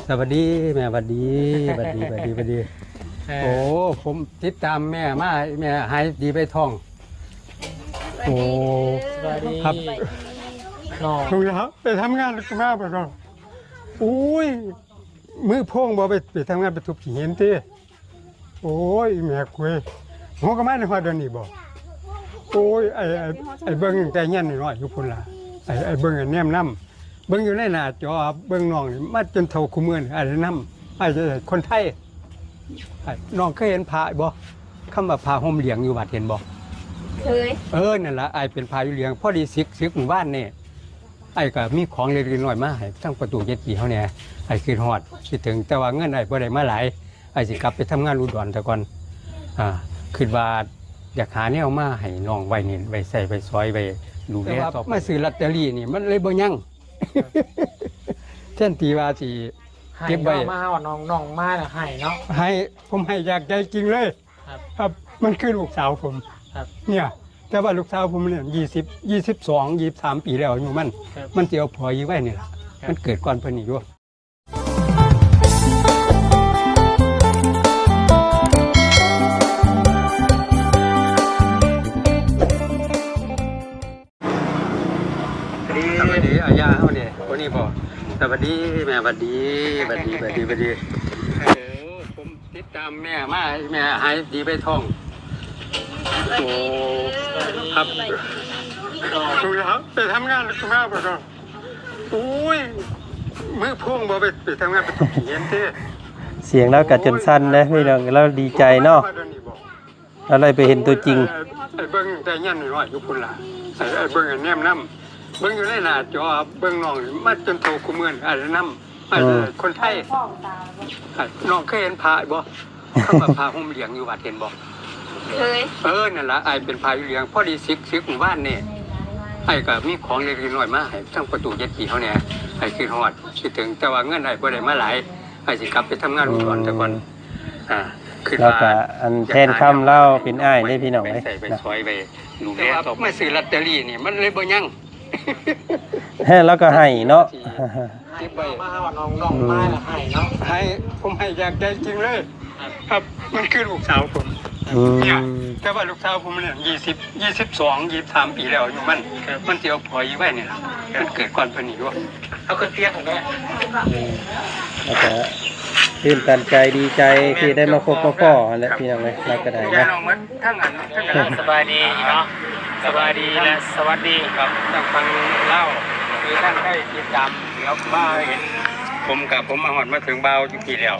ສະຫວັດດີແມ່ ຫວັດດີ ຫວັດດີ ຫວັດດີ ຫວັດດີ. ເອີ ໂອ້ ຜົມຕິດຕາມແມ່ມາ ແມ່ຫາຍດີໄປທ້ອງ. ໂອ້ ສະຫວັດດີ ຄັບ ນ້ອງ ໄປທຳງານມາບໍ່ນ້ອງ? ໂອ້ຍ ມືໂພງບໍ່ ໄປ ໄປທຳງານໄປທຸບຂີ້ເຫັນຕິ. ໂອ້ຍ ແມ່ເອີຍ ຫົວກະມາໄດ້ຮອດດຽວນີ້ບໍ່? ໂອ້ຍ ໄອ້ ໄອ້ ໄອ້ເບິ່ງຕັ້ງແຕ່ຮຽນນ້ອຍໆຢູ່ພຸ້ນລະ ໄອ້ ໄອ້ເບິ່ງ ໄອ້ແນມນຳ ເບິ່ງຢູ່ໃນໜ້າຈໍ ເບິ່ງນ້ອງນີ້ມາຈົນເຖົ້າຄູ່ມື້ນີ້ ອ້າຍນຳ ອ້າຍຄົນໄທ. ອ້າຍ ນ້ອງເຄີຍເຫັນພະບໍ່? ຄຳວ່າພະຫົ່ມຫຼຽງຢູ່ວັດ ເຫັນບໍ່? ເຄີຍ. ເອີ ນັ້ນລະ ອ້າຍເປັນພະຢູ່ຫຼຽງ ພໍດີສຶກ ສຶກມື້ວານນີ້. ອ້າຍກໍມີຂອງເລັກໆນ້ອຍໆມາໃຫ້ທາງປະຕູເຈັດປີເຮົາແດ່ ອ້າຍຄິດຮອດຄິດເຖິງ ແຕ່ວ່າເງິນອ້າຍບໍ່ໄດ້ມາຫຼາຍ ອ້າຍຊິກັບໄປທຳງານອຸດອນຊະກ່ອນ. ອາ ຄິດວ່າຢາກຫາແນວມາໃຫ້ນ້ອງໄວ້ນີ້ ໄວ້ໃຊ້ໄວ້ສອຍ ໄວ້ດູແລຕໍ່ໄປ. ມາຊື້ລອດເຕີຣີນີ້ມັນເລີຍບໍ່ຍັງ ແທນທີ່ວ່າຊິເກັບໄວ້ ໃຫ້ເນາະ ມາເອົານ້ອງ ນ້ອງມາແລ້ວໃຫ້ເນາະ ໃຫ້ ຜົມໃຫ້ຈາກໃຈຈິງເລີຍ. ຄັບ ຄັບ ມັນຄືລູກສາວຜົມ ຄັບ ເນຍ ແຕ່ວ່າລູກສາວຜົມນີ້ ຊາວ ຊາວສອງ ຊາວສາມປີແລ້ວອາຍຸມັນ ມັນຊິເອົາຜົວອີກໄວນີ້ລະ ມັນເກີດກ່ອນເພິ່ນອີກຢູ່. ສະຫວັດດີອາຍາເຮົາເດ້ ຄົນນີ້ບໍ່? ສະຫວັດດີແມ່ ຫວັດດີ ຫວັດດີ ຫວັດດີ ຫວັດດີ. ໂອ້ ຜົມຕິດຕາມແມ່ມາ ແມ່ຫາຍດີໄປທ້ອງ. ໂອ້ ຄັບ ໄປທຳງານມາບໍ່ນ້ອງ? ໂອ້ຍ ມືໂພງບໍ່ ໄປ ໄປທຳງານໄປທຸບຂີ້ເຫັນຕິ. ສຽງລາວກະຈົນສັ່ນເດ້ພີ່ນ້ອງ ລາວດີໃຈເນາະ. ລາວໄດ້ໄປເຫັນຕົວຈິງ ໄອ້ເບິ່ງແຕ່ຮຽນນ້ອຍໆຢູ່ພຸ້ນລະ ໄອ້ເບິ່ງແນມນຳ ເບິ່ງຢູ່ໃນໜ້າຈໍ ເບິ່ງນ້ອງນີ້ມາຈົນເຖົ້າຄູ່ມື້ນີ້ ອ້າຍນຳ ອ້າຍຄົນໄທ. ນ້ອງເຄີຍເຫັນພະບໍ່? ຄຳວ່າພະຫົ່ມຫຼຽງຢູ່ວັດ ເຫັນບໍ່? ເຄີຍ. ເອີ ນັ້ນລະ ອ້າຍເປັນພະຢູ່ຫຼຽງ ພໍດີສຶກ ສຶກມື້ວານນີ້ ອ້າຍກໍມີຂອງເລັກໆນ້ອຍໆມາໃຫ້ທາງປະຕູເຈັດປີເຮົາແດ່ ອ້າຍຄິດຮອດຄິດເຖິງ ແຕ່ວ່າເງິນອ້າຍບໍ່ໄດ້ມາຫຼາຍ ອ້າຍຊິກັບໄປທຳງານອຸດອນຊະກ່ອນ. ອືມ ອາ ແລ້ວກະອັນແທນຄຳລາວເປັນອ້າຍເດ້ພີ່ນ້ອງເອີຍ ໄປໃຊ້ໄປສອຍໄປດູແລຕໍ່ໄປ. ມາຊື້ລອດເຕີຣີນີ້ມັນເລີຍບໍ່ຍັງ ແທ້ ລາວກໍໃຫ້ເນາະ ເກັບໄວ້ ມາເອົານ້ອງ ນ້ອງມາແລ້ວໃຫ້ເນາະ ໃຫ້ ຜົມໃຫ້ຈາກໃຈຈິງເລີຍ. ຄັບ ມັນຄືລູກສາວຜົມ ອືມ ເນຍ ແຕ່ວ່າລູກສາວຜົມນີ້ ຊາວ ຊາວສອງ ຊາວສາມປີແລ້ວອາຍຸມັນ ມັນຊິເອົາຜົວອີກໄວນີ້ລະ ມັນເກີດກ່ອນເພິ່ນອີກຢູ່. ເອົາຂຶ້ນຕຽງແມ່ ອືມ ແລ້ວກະຕື່ນຕັນໃຈດີໃຈທີ່ໄດ້ມາພົບມາພໍ້ຫັ້ນແຫຼະພີ່ນ້ອງເອີຍ ລາວກໍໄດ້ເນາະ. ສະບາຍດີເນາະ ສະບາຍດີ ແລະ ສະຫວັດດີກັບທາງຝັ່ງລາວ ທີ່ທ່ານໄດ້ຕິດຕາມ ແລ້ວມາເຫັນ ຜົມກະ ຜົມມາຮອດມາເຖິງບ່າວຢູ່ພີ້ແລ້ວ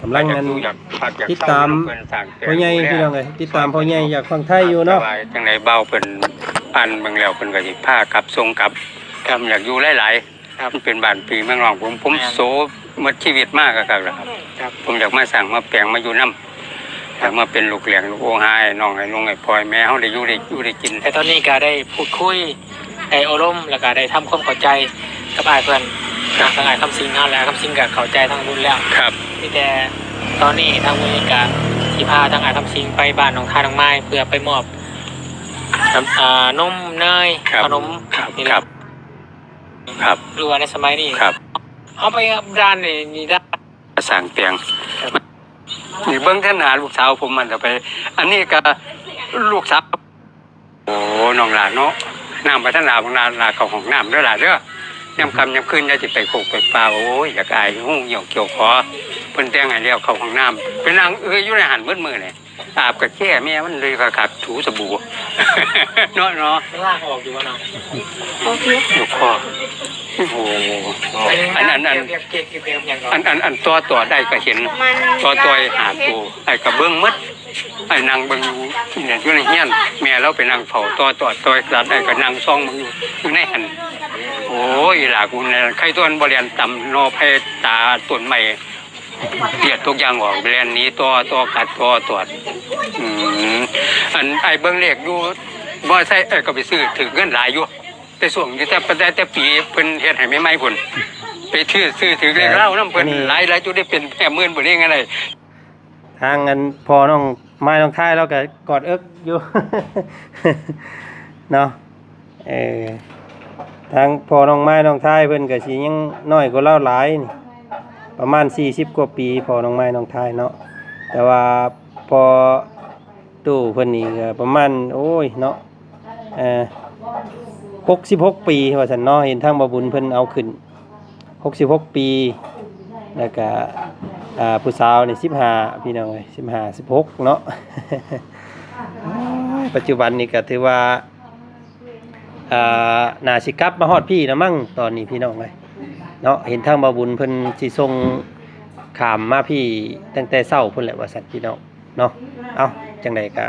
ກຳລັງ ອັນ ຕິດຕາມພໍ່ໃຫຍ່ພີ່ນ້ອງເອີຍ ຕິດຕາມພໍ່ໃຫຍ່ຈາກຝັ່ງໄທຢູ່ເນາະ. ຈັ່ງໃດບ່າວເພິ່ນອ່ານເບິ່ງແລ້ວ ເພິ່ນກໍຊິພາກັບ ສົ່ງກັບ ຢາກຢູ່ຫຼາຍໆ ມັນເປັນບ້ານພີ່ເມືອງນ້ອງ ຜົມ ຜົມໂສໝົດຊີວິດມາຄັກໆແລ້ວ ຜົມຢາກມາສ້າງມາແປງມາຢູ່ນຳ ຢາກມາເປັນລູກລ້ຽງລູກໂອງໃຫ້ນ້ອງ ໃຫ້ລຸງ ໃຫ້ພໍ່ ໃຫ້ແມ່ເຮົາໄດ້ຢູ່ ໄດ້ຢູ່ໄດ້ກິນ. ແຕ່ຕອນນີ້ກໍໄດ້ພູດຄຸຍ ໄດ້ໂອ້ລົມ ແລ້ວກໍໄດ້ທຳຄວາມເຂົ້າໃຈກັບອ້າຍເພິ່ນ ທາງອ້າຍຄຳສິງເຮົາ ແລະ ອ້າຍຄຳສິງກໍເຂົ້າໃຈທາງບຸນແລ້ວ ມີແຕ່ຕອນນີ້ທາງບຸນນີ້ກໍຊິພາທາງອ້າຍຄຳສິງໄປບ້ານໜອງທາດໜອງມາຍ ເພື່ອໄປມອບ ອ່າ ນົມເນີຍ ຂະໜົມນີ້ແຫຼະ ຫຼືວ່າໃນສະໄໝນີ້ ເຮົາໄປດ້ານນີ້ ນີ້ດ້ານ ສ້າງແປງ ນີ້ເບິ່ງແຕ່ໜ້າລູກສາວຜົມມັນເອົາໄປ ອັນນີ້ກໍລູກສາວ. ໂອ້ ນ້ອງຫຼ້າເນາະ ນ້ຳບໍ່ທັນອາບ ນ້ອງຫຼ້າ ຫຼ້າເຂົ້າຫ້ອງນ້ຳເດີຫຼ້າເດີ ຍາມຄ່ຳຍາມຄືນຢ່າຊິໄປໂຄກໄປປ່າ. ໂອ້ຍ ຢາກອາຍ ຫູ່ຍ່ຽວກ່ຽວຂໍ ເພິ່ນແຕ່ງໃຫ້ແລ້ວ ເຂົ້າຫ້ອງນ້ຳ ໄປນັ່ງເອື້ອຍຢູ່ໃນຫັ້ນເບິດມື້ນີ້. ອາບກະແຈແມ່ມັນເລີຍຄັກໆ ຖູສະບູ ເນາະ ເນາະ ມັນລ້າງອອກຢູ່ບໍ່ເນາະ? ໂອເຄ ລູກຄໍ ໂອ້ໂຫ ອັນ ອັນ ອັນ ອັນ ອັນ ຕໍ່ ຕໍ່ໄດ້ກໍເຫັນ ຕໍ່ຕ່ອຍຫ້າໂຕ ໄອ້ກໍເບິ່ງໝົດ ໄອ້ນັ່ງເບິ່ງຢູ່ ຢູ່ໃນເຮືອນ ແມ່ລາວໄປນັ່ງເຝົ້າ ຕໍ່ ຕໍ່ ຕໍ່ໄອ້ກໍນັ່ງສ່ອງເບິ່ງຢູ່ ຢູ່ໃນຫັ້ນ. ໂອ້ຍ ອີຫຼ້າກູແນ ໄຄຕົວມັນບໍ່ແລ່ນຕຳໜໍ່ໄຜ່ຕາຕົ້ນໄມ້ ລຽດຕົກຢາງອອກ ແລ່ນໜີ ຕໍ່ ຕໍ່ກັດ ຕໍ່ຕອດ. ອືມ ອັນ ອ້າຍເບິ່ງເລກຢູ່ມໍໄຊ ເອີ ກໍໄປຊື້ ຖືກເງິນຫຼາຍຢູ່ ແຕ່ຊ່ວງ ແຕ່ ແຕ່ ແຕ່ປີເພິ່ນເຮັດໃຫ້ໃໝ່ໆພຸ້ນ ໄປຖືກ ຊື້ຖືກເລກລາວນຳເພິ່ນ ຫຼາຍ ຫຼາຍຈຸດໄດ້ເປັນແປດໝື່ນພຸ້ນເດ້ ຈັ່ງໃດ. ທາງອັນພໍ່ນ້ອງໄມ້ນ້ອງທ້າຍລາວກໍກອດເອິກຢູ່ເນາະ. ເອີ ທາງພໍ່ນ້ອງໄມ້ນ້ອງທ້າຍເພິ່ນກໍຊິຍັງນ້ອຍກວ່າລາວຫຼາຍນີ້ ປະມານສີ່ສິບກວ່າປີ ພໍ່ນ້ອງໄມ້ນ້ອງທາຍເນາະ. ແຕ່ວ່າພໍ່ຕູ້ເພິ່ນນີ້ກໍປະມານ ໂອ້ຍເນາະ ເອີ ຫົກສິບຫົກປີວ່າຊັ້ນເນາະ. ເຫັນທາງບ່າວບຸນເພິ່ນເອົາຂຶ້ນ ຫົກສິບຫົກປີ ແລ້ວກະ ອ່າ ຜູ້ສາວນີ້ສິບຫ້າ ພີ່ນ້ອງເອີຍ ສິບຫ້າ ສິບຫົກເນາະ. ປັດຈຸບັນນີ້ກໍຖືວ່າ ອ່າ ໜ້າຊິກັບມາຮອດພີ້ແລ້ວມັ້ງຕອນນີ້ ພີ່ນ້ອງເອີຍເນາະ. ເຫັນທາງບ່າວບຸນເພິ່ນຊິສົ່ງຂ້າມມາພີ້ຕັ້ງແຕ່ເຊົ້າພຸ້ນແຫຼະວ່າຊັ້ນ ພີ່ນ້ອງເນາະ. ເອົ້າ ຈັ່ງໃດກໍ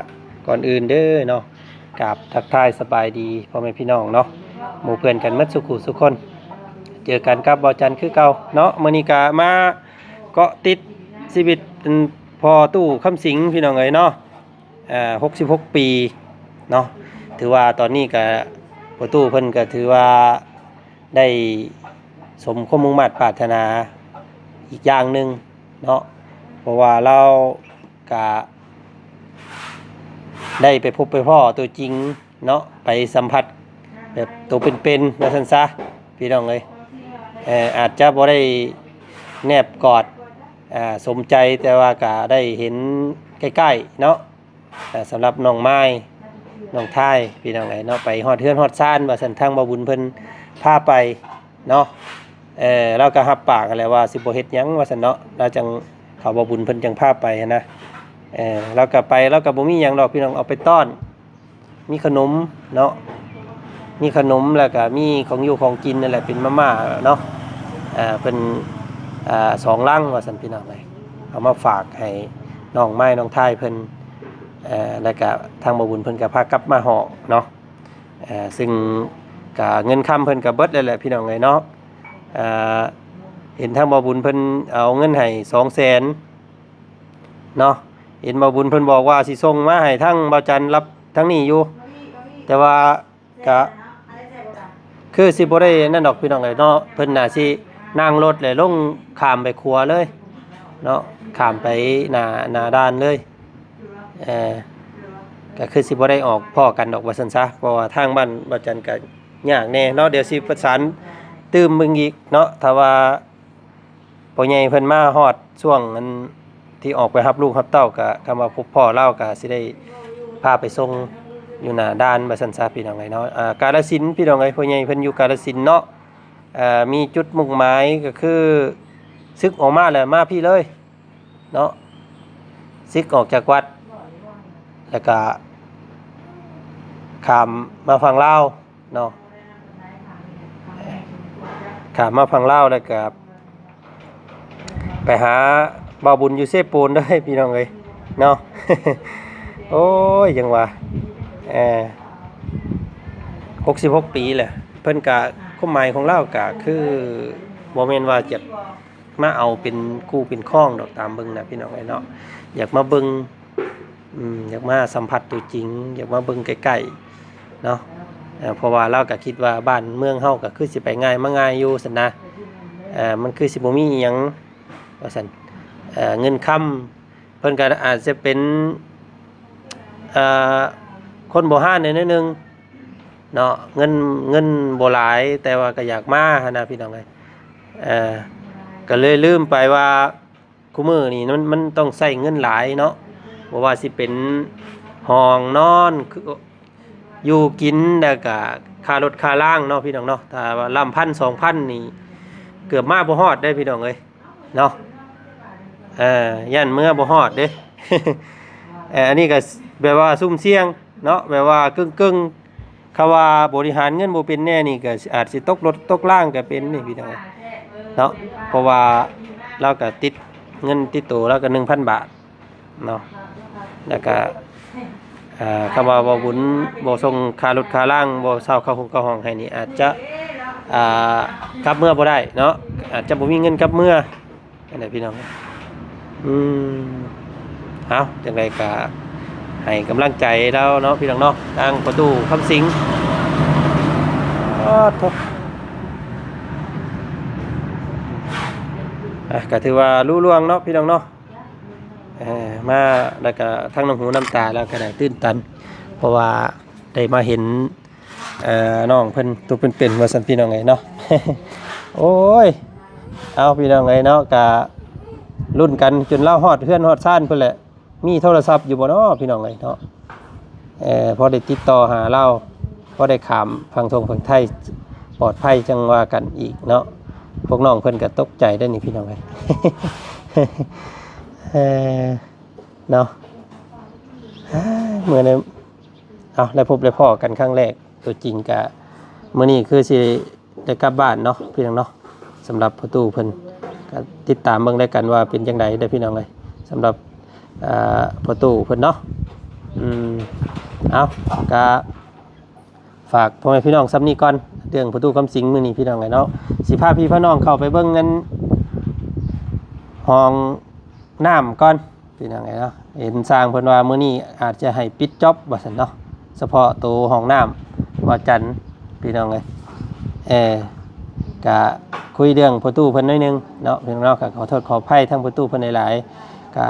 ກ່ອນອື່ນເດີເນາະ ກາບທັກທາຍສະບາຍດີພໍ່ແມ່ພີ່ນ້ອງເນາະ ໝູ່ເພື່ອນກັນໝົດສູ່ຜູ້ສູ່ຄົນ. ເຈີກັນກັບບ່າວຈັນຄືເກົ່າເນາະ. ມື້ນີ້ກໍມາເກາະຕິດຊີວິດ ອືມ ພໍ່ຕູ້ຄຳສິງ ພີ່ນ້ອງເອີຍເນາະ. ເອີ ຫົກສິບຫົກປີເນາະ. ຖືວ່າຕອນນີ້ກໍພໍ່ຕູ້ເພິ່ນກໍຖືວ່າໄດ້ສົມຄວາມມຸ່ງມາດປາດຖະໜາອີກຢ່າງໜຶ່ງເນາະ ເພາະວ່າລາວ ກະໄດ້ໄປພົບໄປພໍ້ຕົວຈິງເນາະ ໄປສຳຜັດແບບໂຕເປັນໆ ວ່າຊັ້ນຊະ ພີ່ນ້ອງເອີຍ. ເອີ ອາດຈະບໍ່ໄດ້ແນບກອດ ອ່າ ສົມໃຈ ແຕ່ວ່າກະໄດ້ເຫັນໃກ້ໆເນາະ. ເອີ ສຳລັບນ້ອງໄມ້ນ້ອງທາຍ ພີ່ນ້ອງເອີຍເນາະ ໄປຮອດເຮືອນຮອດຊານວ່າຊັ້ນ ທາງບ່າວບຸນເພິ່ນພາໄປເນາະ. ເອີ ລາວກໍຮັບປາກຫັ້ນແຫຼະວ່າຊິບໍ່ເຮັດຫຍັງວ່າຊັ້ນເນາະ ລາວຈັ່ງ ເຂົາບ່າວບຸນເພິ່ນຈັ່ງພາໄປຫັ້ນນະ. ເອີ ລາວກໍໄປ ລາວກໍບໍ່ມີຫຍັງດອກ ພີ່ນ້ອງ ເອົາໄປຕ້ອນ ມີຂະໜົມເນາະ ມີຂະໜົມ ແລ້ວກໍມີຂອງຢູ່ຂອງກິນນັ້ນແຫຼະ ເປັນມາມ່າເນາະ. ເອີ ເພິ່ນ ອ່າ ສອງລັງວ່າຊັ້ນ ພີ່ນ້ອງເອີຍ ເອົາມາຝາກໃຫ້ນ້ອງໄມ້ນ້ອງທາຍເພິ່ນ. ເອີ ແລ້ວກະທາງບ່າວບຸນເພິ່ນກະພາກັບມາຮອດເນາະ. ເອີ ຊຶ່ງກະເງິນຄຳເພິ່ນກະເບິດແລ້ວແຫຼະ ພີ່ນ້ອງເອີຍເນາະ. ເອີ ເຫັນທາງບ່າວບຸນເພິ່ນເອົາເງິນໃຫ້ສອງແສນເນາະ. ເຫັນບ່າວບຸນເພິ່ນບອກວ່າຊິສົ່ງມາໃຫ້ທາງບ່າວຈັນຮັບທາງນີ້ຢູ່ ແຕ່ວ່າ ກະຄືຊິບໍ່ໄດ້ນັ້ນດອກ ພີ່ນ້ອງເອີຍເນາະ. ເພິ່ນໜ້າຊິນັ່ງລົດແລ້ວລົງຂ້າມໄປຂົວເລີຍເນາະ ຂ້າມໄປໜ້າ ໜ້າດ່ານເລີຍ. ເອີ ກະຄືຊິບໍ່ໄດ້ອອກພໍ້ກັນດອກວ່າຊັ້ນຊະ ເພາະວ່າທາງບ້ານບ່າວຈັນກະຍາກແດ່ເນາະ. ດຽວຊິປະສານຕື່ມເບິ່ງອີກເນາະ ຖ້າວ່າ ພໍ່ໃຫຍ່ເພິ່ນມາຮອດຊ່ວງອັນທີ່ອອກໄປຮັບລູກຮັບເຕົ້າ ກະຄຳວ່າພົບພໍ້ລາວກະຊິໄດ້ພາໄປສົ່ງຢູ່ໜ້າດ່ານວ່າຊັ້ນຊະ ພີ່ນ້ອງເອີຍເນາະ. ເອີ ກາລະສິນ ພີ່ນ້ອງເອີຍ ພໍ່ໃຫຍ່ເພິ່ນຢູ່ກາລະສິນເນາະ. ເອີ ມີຈຸດມຸ່ງໝາຍກໍຄືສຶກອອກມາແລ້ວມາພີ້ເລີຍເນາະ ສຶກອອກຈາກວັດ ແລ້ວກະຂ້າມມາຝັ່ງລາວ ເນາະ ຂ້າມມາຝັ່ງລາວແລ້ວກະໄປຫາບ່າວບຸນຢູ່ເຊໂປນເດີພີ່ນ້ອງເອີຍເນາະ. ໂອ້ຍ ຈັ່ງວ່າ ເອີ ຫົກສິບຫົກປີແຫຼະ ເພິ່ນກະ ຄວາມໝາຍຂອງລາວກະຄືບໍ່ແມ່ນວ່າຈະ ມາເອົາເປັນຄູ່ເປັນຄອງດອກ ຕາມເບິ່ງນະພີ່ນ້ອງເອີຍເນາະ. ຢາກມາເບິ່ງ ອືມ ຢາກມາສຳຜັດຕົວຈິງ ຢາກມາເບິ່ງໃກ້ໆເນາະ. ເອີ ເພາະວ່າລາວກໍຄິດວ່າບ້ານເມືອງເຮົາກໍຄືຊິໄປງ່າຍມາງ່າຍຢູ່ຊັ້ນນະ ເອີ ມັນຄືຊິບໍ່ມີອີ່ຫຍັງວ່າຊັ້ນ. ເອີ ເງິນຄຳ ເພິ່ນກໍອາດຈະເປັນ ເອີ ຄົນບໍ່ຮ້ານແດ່ໜ້ອຍໜຶ່ງເນາະ ເງິນ ເງິນບໍ່ຫຼາຍ ແຕ່ວ່າກໍຢາກມາຫັ້ນນະພີ່ນ້ອງເອີຍ. ເອີ ກໍເລີຍລືມໄປວ່າ ຄູ່ມື້ນີ້ມັນ ມັນຕ້ອງໃຊ້ເງິນຫຼາຍເນາະ ບໍ່ວ່າຊິເປັນຫ້ອງນອນ ຢູ່ກິນ ແລ້ວກະຄ່າລົດຄ່າລາງເນາະພີ່ນ້ອງເນາະ. ຖ້າວ່າລ້ຳພັນສອງພັນນີ້ ເກືອບມາບໍ່ຮອດເດ້ພີ່ນ້ອງເອີຍ ເນາະ ເອີ ຢ້ານເມືອບໍ່ຮອດເດ້. ເອີ ອັນນີ້ກໍແບບວ່າຊຸ່ມສ່ຽງເນາະ ແບບວ່າເກິ່ງໆ ຄຳວ່າບໍລິຫານເງິນບໍ່ເປັນແດ່ນີ້ ກໍອາດຊິຕົກລົດຕົກລາງກໍເປັນນີ້ພີ່ນ້ອງເນາະ. ເພາະວ່າລາວກໍຕິດເງິນຕິດໂຕລາວກໍໜຶ່ງພັນບາດ ເນາະ ແລ້ວກະ ເອີ ຄຳວ່າບໍ່ບຸນ ບໍ່ສົ່ງຄ່າລົດຄ່າລາງ ບໍ່ເຊົ່າເຂົ້າຫ້ອງເຂົ້າຫ້ອງໃຫ້ນີ້ ອາດຈະ ອ່າ ກັບເມືອບໍ່ໄດ້ເນາະ ອາດຈະບໍ່ມີເງິນກັບເມືອຫັ້ນແຫຼະພີ່ນ້ອງ. ອືມ ເອົາ ຈັ່ງໃດກະໃຫ້ກຳລັງໃຈລາວເນາະພີ່ນ້ອງເນາະ ທາງພໍ່ຕູ້ຄຳສິງ. ອາ ກໍຖືວ່າລຸລ່ວງເນາະພີ່ນ້ອງເນາະ. ເອີ ມາແລ້ວກະທັງນ້ຳຫູນ້ຳຕາ ແລ້ວກະໄດ້ຕື່ນຕັນ ເພາະວ່າໄດ້ມາເຫັນ ເອີ ນ້ອງເພິ່ນຕົວເປັນໆ ວ່າຊັ້ນພີ່ນ້ອງເອີຍເນາະ. ໂອ້ຍ ເອົາ ພີ່ນ້ອງເອີຍເນາະ ກະລຸ້ນກັນຈົນລາວຮອດເຮືອນຮອດຊານພຸ້ນແຫຼະ. ມີໂທລະສັບຢູ່ບໍ່ເນາະ ພີ່ນ້ອງເອີຍເນາະ? ເອີ ພໍໄດ້ຕິດຕໍ່ຫາລາວ ພໍໄດ້ຂ້າມຝັ່ງທົ່ງຝັ່ງໄທປອດໄພ ຈັ່ງວ່າກັນອີກເນາະ. ພວກນ້ອງເພິ່ນກະຕົກໃຈໄດ໋ນີ້ ພີ່ນ້ອງເອີຍ ເອີ ເນາະ. ເມື່ອໃດ ເອົາ ໄດ້ພົບໄດ້ພໍ້ກັນຄັ້ງແລກຕົວຈິງກະ ມື້ນີ້ຄືຊິ ໄດ້ກັບບ້ານເນາະ ພີ່ນ້ອງເນາະ. ສຳລັບພໍ່ຕູ້ເພິ່ນ ກະຕິດຕາມເບິ່ງແລ້ວກັນວ່າເປັນຈັ່ງໃດເດີ ພີ່ນ້ອງເອີຍ. ສຳລັບ ອ່າ ພໍ່ຕູ້ເພິ່ນເນາະ ອືມ ເອົາ ກະຝາກພໍ່ແມ່ພີ່ນ້ອງສ່ຳນີ້ກ່ອນ ເລື່ອງພໍ່ຕູ້ຄຳສິງມື້ນີ້ ພີ່ນ້ອງເອີຍເນາະ. ຊິພາພີ່ພານ້ອງເຂົ້າໄປເບິ່ງອັນ ຫ້ອງນ້ຳກ່ອນ ພີ່ນ້ອງເອີຍເນາະ. ເຫັນຊ່າງເພິ່ນວ່າມື້ນີ້ອາດຈະໃຫ້ປິດຈ໊ອບວ່າຊັ້ນເນາະ ສະເພາະໂຕຫ້ອງນ້ຳວັດຈັນ ພີ່ນ້ອງເອີຍ. ເອີ ກະຄຸຍເລື່ອງພໍ່ຕູ້ເພິ່ນໜ້ອຍໜຶ່ງເນາະ ພີ່ນ້ອງເນາະ. ກະຂໍໂທດຂໍອະໄພທາງພໍ່ຕູ້ເພິ່ນຫຼາຍໆ ກະ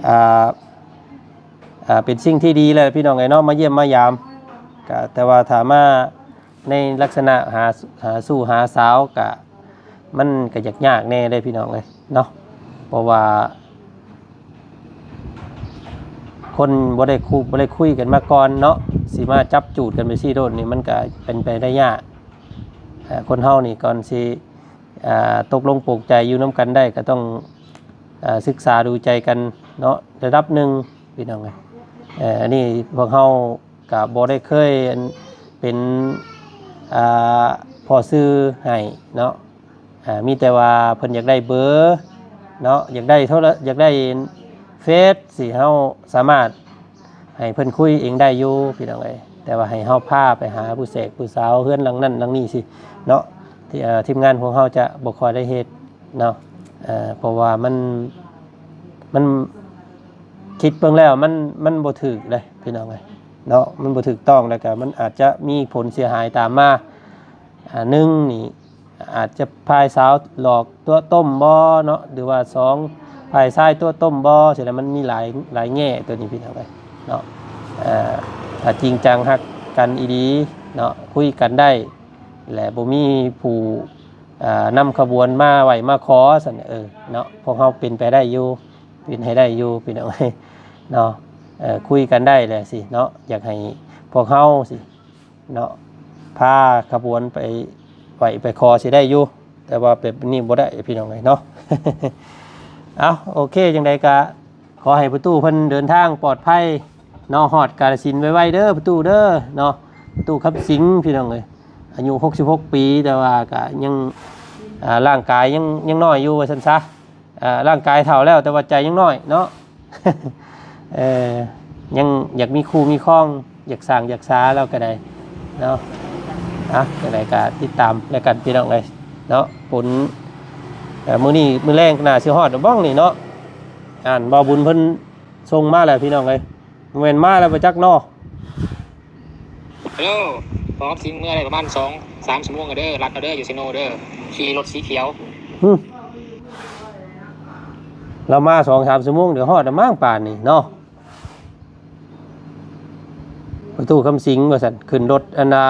ອ່າ ອ່າ ເປັນສິ່ງທີ່ດີແຫຼະ ພີ່ນ້ອງເອີຍເນາະ ມາຢ້ຽມມາຢາມ. ກະແຕ່ວ່າຖ້າມາ ໃນລັກສະນະຫາ ຫາຊູ້ຫາສາວກະ ມັນກະຢາກຍາກແດ່ເດ້ພີ່ນ້ອງເອີຍເນາະ. ເພາະວ່າຄົນບໍ່ໄດ້ຄຸ ບໍ່ໄດ້ຄຸຍກັນມາກ່ອນເນາະ ຊິມາຈັບຈູດກັນໄປຊີ້ໂລດນີ້ ມັນກະເປັນໄປໄດ້ຍາກ. ເອີ ຄົນເຮົານີ້ກ່ອນຊິ ອ່າ ຕົກລົງປົງໃຈຢູ່ນຳກັນໄດ້ ກະຕ້ອງ ອ່າ ສຶກສາດູໃຈກັນເນາະ ລະດັບໜຶ່ງ ພີ່ນ້ອງເອີຍ. ເອີ ອັນນີ້ພວກເຮົາ ກະບໍ່ໄດ້ເຄີຍ ອັນ ເປັນ ອ່າ ພໍ່ສື່ໃຫ້ເນາະ. ອ່າ ມີແຕ່ວ່າເພິ່ນຢາກໄດ້ເບີເນາະ ຢາກໄດ້ໂທລະ ຢາກໄດ້ເຟສ ຊິ ເຮົາສາມາດໃຫ້ເພິ່ນຄຸຍເອງໄດ້ຢູ່ ພີ່ນ້ອງເອີຍ. ແຕ່ວ່າໃຫ້ເຮົາພາໄປຫາຜູ້ແສກຜູ້ສາວເຮືອນຫຼັງນັ້ນຫຼັງນີ້ ຊິເນາະ ທີ່ ເອີ ທີມງານຂອງເຮົາຈະບໍ່ຄ່ອຍໄດ້ເຮັດເນາະ. ເອີ ເພາະວ່າມັນ ມັນ ຄິດເບິ່ງແລ້ວມັນ ມັນບໍ່ຖືກເດ້ ພີ່ນ້ອງເອີຍເນາະ ມັນບໍ່ຖືກຕ້ອງ ແລ້ວກະມັນອາດຈະມີຜົນເສຍຫາຍຕາມມາ. ອ່າ ໜຶ່ງນີ້ ອາດຈະຝ່າຍສາວຫຼອກຕົວະຕົ້ມບໍ່ເນາະ ຫຼືວ່າ ສອງ ຝ່າຍຊາຍຕົວະຕົ້ມບໍ່ ຊີ້ນະ. ມັນມີຫຼາຍ ຫຼາຍແງ່ໂຕນີ້ ພີ່ນ້ອງເອີຍເນາະ. ເອີ ຖ້າຈິງຈັງຮັກກັນອີ່ຫຼີເນາະ ຄຸຍກັນໄດ້ ແລະ ບໍ່ມີຜູ້ ອ່າ ນຳຂະບວນມາໄຫວ້ມາຂໍຊັ້ນ ເອີ ເນາະ ພວກເຮົາເປັນໄປໄດ້ຢູ່ ເປັນໃຫ້ໄດ້ຢູ່ ພີ່ນ້ອງເອີຍເນາະ. ເອີ ຄຸຍກັນໄດ້ແຫຼະ ຊິເນາະ ຢາກໃຫ້ພວກເຮົາ ຊິເນາະ ພາຂະບວນໄປໄຫວ້ໄປຂໍ ຊິໄດ້ຢູ່ ແຕ່ວ່າແບບນີ້ບໍ່ໄດ້ ພີ່ນ້ອງເອີຍເນາະ. ເອົາ ໂອເຄ ຈັ່ງໃດກະ ຂໍໃຫ້ພໍ່ຕູ້ເພິ່ນເດີນທາງປອດໄພເນາະ ຮອດກາລະສິນໄວໆເດີ ພໍ່ຕູ້ເດີເນາະ. ພໍ່ຕູ້ຄຳສິງ ພີ່ນ້ອງເອີຍ ອາຍຸຫົກສິບຫົກປີ ແຕ່ວ່າກະຍັງ ອ່າ ຮ່າງກາຍຍັງ ຍັງນ້ອຍຢູ່ວ່າຊັ້ນຊະ. ອ່າ ຮ່າງກາຍເຖົ້າແລ້ວ ແຕ່ວ່າໃຈຍັງນ້ອຍເນາະ ເອີ ຍັງຢາກມີຄູ່ມີຄອງ ຢາກສ້າງຢາກສາແລ້ວກະໄດ້ເນາະ. ອ່ະ ຈັ່ງໃດກະຕິດຕາມແລ້ວກັນ ພີ່ນ້ອງເອີຍເນາະ. ຝົນ ເອີ ມື້ນີ້ມື້ແລງໜ້າຊິຮອດດອກ ບ້ອງນີ້ເນາະ. ອ່ານ ບ່າວບຸນເພິ່ນສົ່ງມາແລ້ວ ພີ່ນ້ອງເອີຍ ແມ່ນມາແລ້ວບໍ່ຈັກເນາະ. ເອີ ພໍກັບຊິງເມືອໄດ້ປະມານສອງສາມຊົ່ວໂມງເດີ ລັດເອົາເດີ ຢູ່ເຊໂນເດີ ຂີ່ລົດສີຂຽວ. ຫຶ ລາວມາສອງສາມຊົ່ວໂມງ ດຽວຮອດລະມັ້ງປານນີ້ເນາະ. ພໍ່ຕູ້ຄຳສິງວ່າຊັ້ນ ຂຶ້ນລົດອັນນ່າ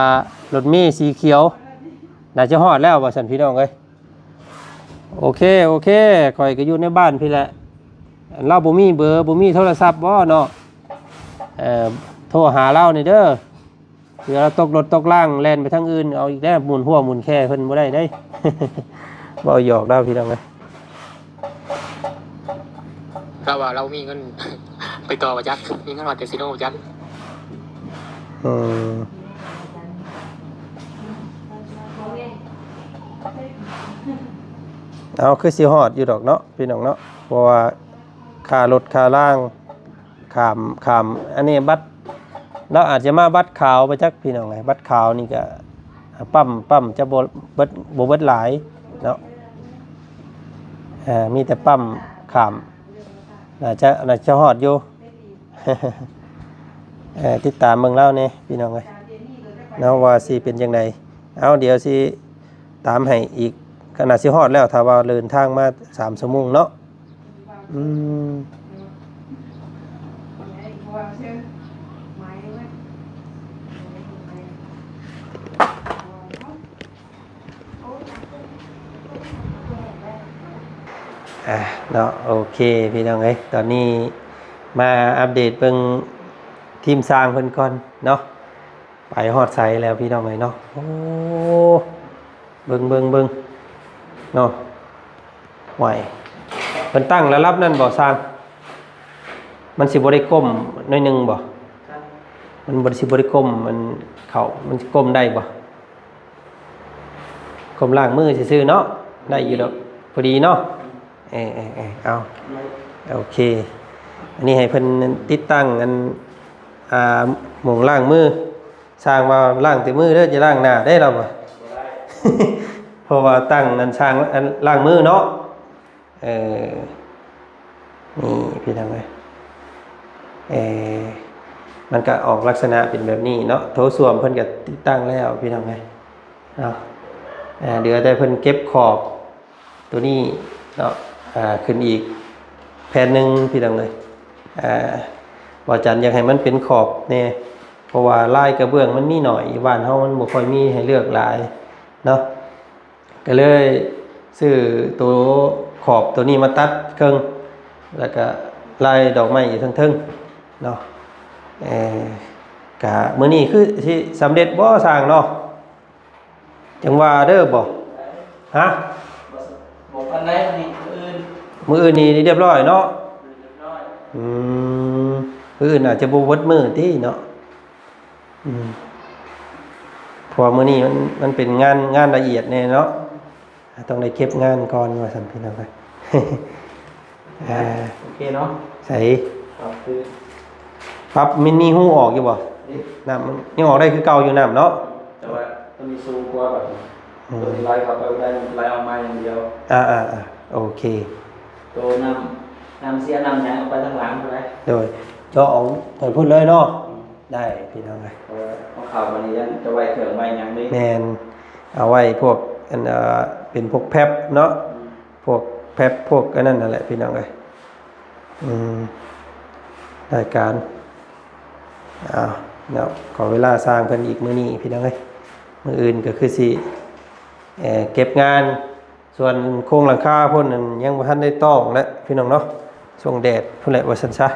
ລົດເມສີຂຽວ ໜ້າຈະຮອດແລ້ວວ່າຊັ້ນ ພີ່ນ້ອງເອີຍ. ໂອເຄ ໂອເຄ ຂ້ອຍກະຢູ່ໃນບ້ານພີ້ແຫຼະ. ລາວບໍ່ມີເບີ ບໍ່ມີໂທລະສັບບໍ່ເນາະ? ເອີ ໂທຫາລາວແດ່ເດີ ເພື່ອລາວຕົກລົດຕົກລາງ ແລ່ນໄປທາງອື່ນ ເອົາອີກແລ້ວ ໝູນຫົວໝູນແຂ້ເພິ່ນບໍ່ໄດ້ເດ້. ເວົ້າຫຍອກລາວ ພີ່ນ້ອງເອີຍ. ລາວວ່າລາວມີເງິນໄປຕໍ່ບໍ່ຈັກ ມີເງິນຮອດແຕ່ຊິໂນບໍ່ຈັກ. ເອີ ເອົາ ຄືຊິຮອດຢູ່ດອກເນາະ ພີ່ນ້ອງເນາະ ເພາະວ່າຄ່າລົດຄ່າລາງ ຂ້າມ ຂ້າມ ອັນນີ້ບັດ ລາວອາດຈະມາບັດຂາວໄປຈັກ ພີ່ນ້ອງເອີຍ. ບັດຂາວນີ້ກະປ້ຳ ປ້ຳຈະບໍ່ເບິດ ບໍ່ເບິດຫຼາຍເນາະ. ເອີ ມີແຕ່ປ້ຳຂ້າມ ໜ້າຈະ ໜ້າຈະຮອດຢູ່. ເອີ ຕິດຕາມເບິ່ງລາວແດ່ ພີ່ນ້ອງເອີຍເນາະ ວ່າຊິເປັນຈັ່ງໃດ. ເອົາ ດຽວຊິຕາມໃຫ້ອີກ ກະໜ້າຊິຮອດແລ້ວ ຖ້າວ່າເດີນທາງມາສາມຊົ່ວໂມງເນາະ. ອືມ. ອ່າເນາະ ໂອເຄພີ່ນ້ອງເອີຍ ຕອນນີ້ມາອັບເດດເບິ່ງທີມຊ່າງເພິ່ນກ່ອນເນາະ ໄປຮອດໃສແລ້ວພີ່ນ້ອງເອີຍເນາະ. ໂອ້ ເບິ່ງ ເບິ່ງ ເບິ່ງເນາະ ຫວຍ ເພິ່ນຕັ້ງລະດັບນັ້ນບໍ່ຊ່າງ? ມັນຊິບໍ່ໄດ້ກົ້ມໜ້ອຍໜຶ່ງບໍ່? ມັນບໍ່ ຊິບໍ່ໄດ້ກົ້ມ ມັນເຂົ້າ ມັນຊິກົ້ມໄດ້ບໍ່? ກົ້ມລ້າງມືຊື່ໆເນາະ ໄດ້ຢູ່ດອກ ພໍດີເນາະ. ເອີໆໆ ເອົາ ໂອເຄ ອັນນີ້ໃຫ້ເພິ່ນຕິດຕັ້ງອັນ ອ່າ ໝ່ອງລ້າງມື ຊ່າງວ່າລ້າງແຕ່ມືເດີ ຢ່າລ້າງໜ້າເດ້ລາວວ່າ ບໍ່ໄດ້ ເພາະວ່າຕັ້ງອັນຊ່າງອັນລ້າງມືເນາະ. ເອີ ນີ້ພີ່ນ້ອງເອີຍ ເອີ ມັນກະອອກລັກສະນະເປັນແບບນີ້ເນາະ. ໂຖສ້ວມເພິ່ນກະຕິດຕັ້ງແລ້ວພີ່ນ້ອງເອີຍເນາະ. ເຫຼືອແຕ່ເພິ່ນເກັບຂອບໂຕນີ້ເນາະ ອ່າ ຂຶ້ນອີກແຜ່ນໜຶ່ງພີ່ນ້ອງເອີຍ. ອ່າ ບໍ່ຈັນຢາກໃຫ້ມັນເປັນຂອບແດ່ ເພາະວ່າລາຍກະເບື້ອງມັນມີໜ້ອຍ ຢູ່ບ້ານເຮົາມັນບໍ່ຄ່ອຍມີໃຫ້ເລືອກຫຼາຍເນາະ. ກະເລີຍຊື້ໂຕຂອບໂຕນີ້ມາຕັດເຄິ່ງ ແລ້ວກະລາຍດອກໄມ້ຢູ່ເທິງໆເນາະ. ເອີ ກະມື້ນີ້ຄືຊິສຳເລັດບໍ່ຊ່າງເນາະ? ຈັ່ງວ່າເດີບໍ່? ຮະ? ບໍ່ ບໍ່ປານໃດ ມື້ນີ້ ມື້ອື່ນ ມື້ອື່ນນີ້ຮຽບຮ້ອຍເນາະ? ຮຽບຮ້ອຍ ອືມ ມື້ອື່ນອາດຈະບໍ່ເບິດມື້ຕິເນາະ. ອືມ ເພາະວ່າມື້ນີ້ມັນ ມັນເປັນງານ ງານລະອຽດແດ່ເນາະ ຕ້ອງໄດ້ເກັບງານກ່ອນວ່າຊັ້ນພີ່ນ້ອງເອີຍ. ອ່າ ໂອເຄເນາະ ໃສ ປັບຄື ປັບ ມັນມີຮູອອກຢູ່ບໍ່? ນີ້ ນ້ຳມັນຍັງອອກໄດ້ຄືເກົ່າຢູ່ ນ້ຳເນາະ ແຕ່ວ່າໂຕນີ້ສູງກວ່າບັດນີ້ ອືມ ໂຕນີ້ໄຫຼເຂົ້າໄປບໍ່ໄດ້ ໄຫຼອອກມາຢ່າງດຽວ. ອ່າໆໆ ໂອເຄ ໂຕນ້ຳ ນ້ຳເສຍນ້ຳຫຍັງອອກໄປທາງຫຼັງພຸ້ນແຫຼະ. ໂດຍ ເຈາະອອກໄປພຸ້ນເລີຍເນາະ. ອືມ ໄດ້ພີ່ນ້ອງເອີຍ ເພາະວ່າເຂົ້າມານີ້ຍັງຈະໄວ້ເຄື່ອງໄວ້ຫຍັງເດ້. ແມ່ນ ເອົາໄວ້ພວກອັນ ເອີ ເປັນພວກແຟັບເນາະ ອືມ ພວກແຟັບ ພວກອັນນັ້ນຫັ້ນແຫຼະພີ່ນ້ອງເອີຍ. ອືມ ລາຍການ ເອົາເນາະ ຂໍເວລາຊ່າງເພິ່ນອີກມື້ນີ້ພີ່ນ້ອງເອີຍ ມື້ອື່ນກະຄືຊິ ເອີ ເກັບງານ ສ່ວນໂຄງຫຼັງຄາພຸ້ນນັ້ນຍັງບໍ່ທັນໄດ້ຕ້ອງແຫຼະພີ່ນ້ອງເນາະ ຊ່ວງແດດພຸ້ນແຫຼະວ່າຊັ້ນຊະ.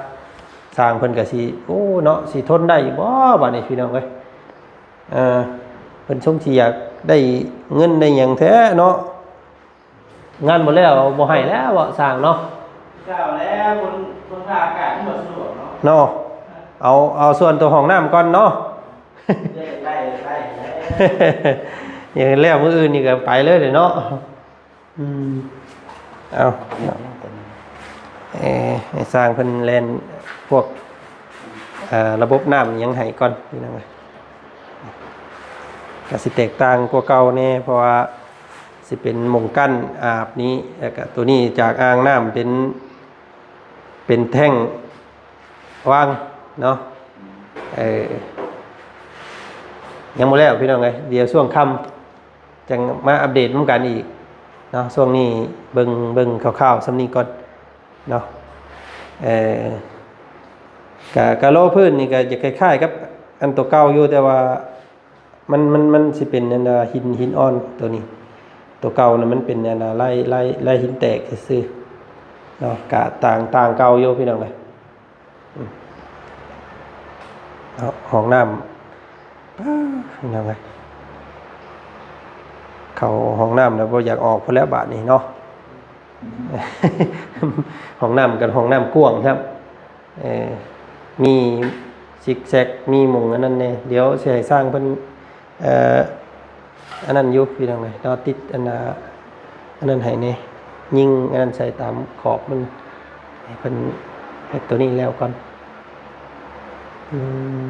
ຊ່າງເພິ່ນກະຊິ ໂອ້ເນາະ ຊິທົນໄດ້ຢູ່ບໍ່ບາດນີ້ພີ່ນ້ອງເອີຍ. ເອີ ເພິ່ນຊົງຊິຢາກໄດ້ເງິນໄດ້ຫຍັງແທ້ເນາະ ງານບໍ່ແລ້ວບໍ່ໃຫ້ແລ້ວເນາະ ຊ່າງເນາະ. ເຈົ້າແລ້ວ ຄົນ ຄົນພາອາກາດມັນບໍ່ສະດວກເນາະ ເນາະ ເອົາ ເອົາສ່ວນໂຕຫ້ອງນ້ຳກ່ອນເນາະ. ຢາກໄດ້ ຢາກໄດ້ ຢາກແລ້ວມື້ອື່ນນີ້ກະໄປເລີຍເນາະ. ອືມ ເອົາ ເອີ ໃຫ້ຊ່າງເພິ່ນແລ່ນພວກ ເອີ ລະບົບນ້ຳຫຍັງໃຫ້ກ່ອນພີ່ນ້ອງເອີຍ. ກະຊິແຕກຕ່າງກວ່າເກົ່າແດ່ ເພາະວ່າຊິເປັນໝ່ອງກັ້ນອາບນີ້ ແລ້ວກະໂຕນີ້ຈາກອ່າງນ້ຳເປັນ ເປັນແທ້ງ ວາງເນາະ. ເອີ ຍັງບໍ່ແລ້ວພີ່ນ້ອງເອີຍ ດຽວຊ່ວງຄ່ຳຈັ່ງມາອັບເດດນຳກັນອີກເນາະ. ຊ່ວງນີ້ເບິ່ງ ເບິ່ງຄ່າວໆສ່ຳນີ້ກ່ອນເນາະ. ເອີ ກະ ກະໂລພື້ນນີ້ກະຈະຄ້າຍໆກັບອັນໂຕເກົ່າຢູ່ ແຕ່ວ່າ ມັນ ມັນ ມັນຊິເປັນອັນ ອ່າ ຫີນ ຫີນອ່ອນໂຕນີ້ ໂຕເກົ່ານະມັນເປັນອັນ ອ່າ ລາຍ ລາຍ ລາຍຫີນແຕກຊື່ໆເນາະ. ກະຕ່າງ ຕ່າງເກົ່າຢູ່ພີ່ນ້ອງເອີຍ. ອືມ ເນາະ ຫ້ອງນ້ຳ ປ້າ ພີ່ນ້ອງເອີຍ ເຂົ້າຫ້ອງນ້ຳແລ້ວບໍ່ຢາກອອກພຸ້ນແລ້ວບາດນີ້ເນາະ. ຫ້ອງນ້ຳກັບຫ້ອງນ້ຳກວ້າງຊ້ຳ. ເອີ ມີຊິກແຊັກ ມີໝ່ອງອັນນັ້ນແດ່ ດຽວຊິໃຫ້ຊ່າງເພິ່ນ ເອີ ອັນນັ້ນຢູ່ພີ່ນ້ອງເອີຍ ເນາະ ຕິດອັນ ອ່າ ອັນນັ້ນໃຫ້ແດ່ ຍິງອັນນັ້ນໃສ່ຕາມຂອບມັນ ໃຫ້ເພິ່ນເຮັດໂຕນີ້ແລ້ວກ່ອນ. ອືມ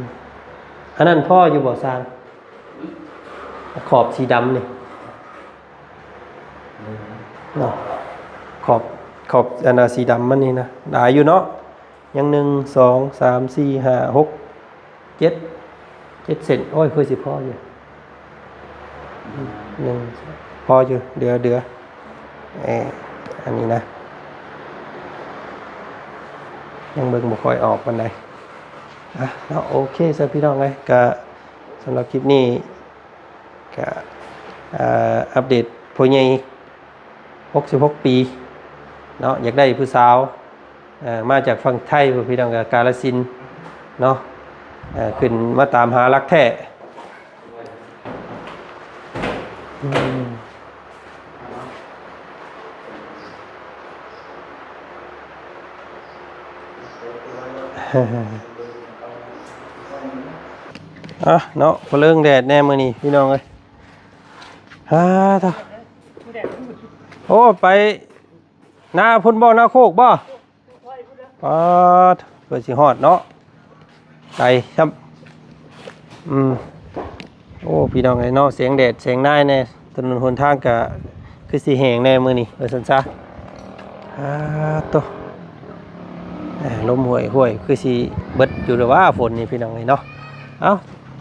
ອັນນັ້ນພໍຢູ່ບໍ່ຊ່າງ ຂອບສີດຳນີ້? ເນາະ ຂອບ ຂອບອັນ ອ່າ ສີດຳມັນນີ້ນະ ຫຼາຍຢູ່ເນາະ. ຍັງ ໜຶ່ງ ສອງ ສາມ ສີ່ ຫ້າ ຫົກ ເຈັດ ເຈັດເສັ້ນ. ໂອ້ຍ ຄືຊິພໍຢູ່ ໜຶ່ງ ພໍຢູ່ ເດືອ ເດືອ ເອີ ອັນນີ້ນະ ຍັງເບິ່ງບໍ່ຄ່ອຍອອກປານໃດ. ອ່ະ ເນາະ ໂອເຄຊະພີ່ນ້ອງເອີຍ ກະສຳລັບຄລິບນີ້ ກະ ເອີ ອັບເດດພໍ່ໃຫຍ່ຫົກສິບຫົກປີ ເນາະ ຢາກໄດ້ຜູ້ສາວ ເອີ ມາຈາກຝັ່ງໄທພຸ້ນ ພີ່ນ້ອງ ກາລະສິນເນາະ ເອີ ຂຶ້ນມາຕາມຫາລັກແທ້. ອືມ ອ່ະເນາະ ພະເລິງແດດແດ່ມື້ນີ້ ພີ່ນ້ອງເອີຍ. ອາ ໂອ້ ໄປນາພຸ້ນບໍ່ ນາໂຄກບໍ່? ປາດ ເພື່ອຊິຮອດເນາະ ໄກຊ້ຳ. ອືມ ໂອ້ ພີ່ນ້ອງເອີຍເນາະ ສຽງແດດສຽງນາຍແດ່ ຖະໜົນຫົນທາງກະຄືຊິແຫ້ງແດ່ມື້ນີ້ ວ່າຊັ້ນຊະ. ອາ ໂຕ ເອີ ລົມຫ້ວຍໆ ຄືຊິເບິດຢູ່ແລ້ວວ່າ ຝົນນີ້ ພີ່ນ້ອງເອີຍເນາະ. ເອົ້າ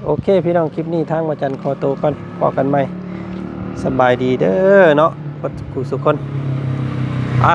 ໂອເຄ ພີ່ນ້ອງ ຄລິບນີ້ທາງວາຈັນຂໍໂຕກ່ອນ ພໍ້ກັນໃໝ່ ສະບາຍດີເດີເນາະ ເບິດສູ່ສູ່ຄົນ ໄປ.